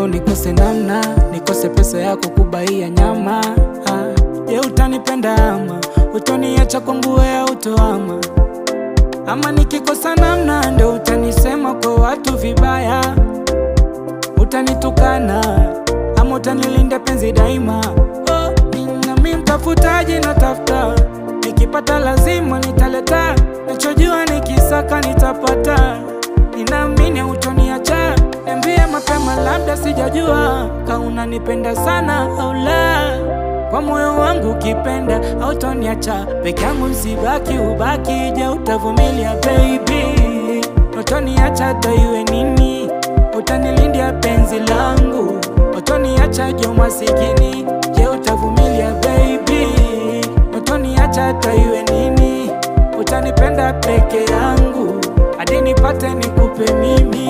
Ndo nikose namna, nikose pesa ya kukubaia nyama. Ah, je, utanipenda ama utoniacha kwangu wewe utoama? Ama nikikosa namna ndo utanisema kwa watu vibaya, utanitukana ama utanilinda penzi daima. Oh, nami mtafutaji natafuta, nikipata lazima nitaleta, nachojua nikisaka nitapata. Ninaamini hutoniacha, niambie mapema, labda sijajua ka unanipenda sana au la. Kwa moyo wangu ukipenda, hautoniacha peke yangu, nsibaki ubaki. Je, utavumilia baby? Utoniacha hata iwe nini? Utanilindia penzi langu? Utoniacha je masikini? Je, utavumilia baby? Utoniacha hata iwe nini? Utanipenda peke yangu hadi nipate nikupe mimi.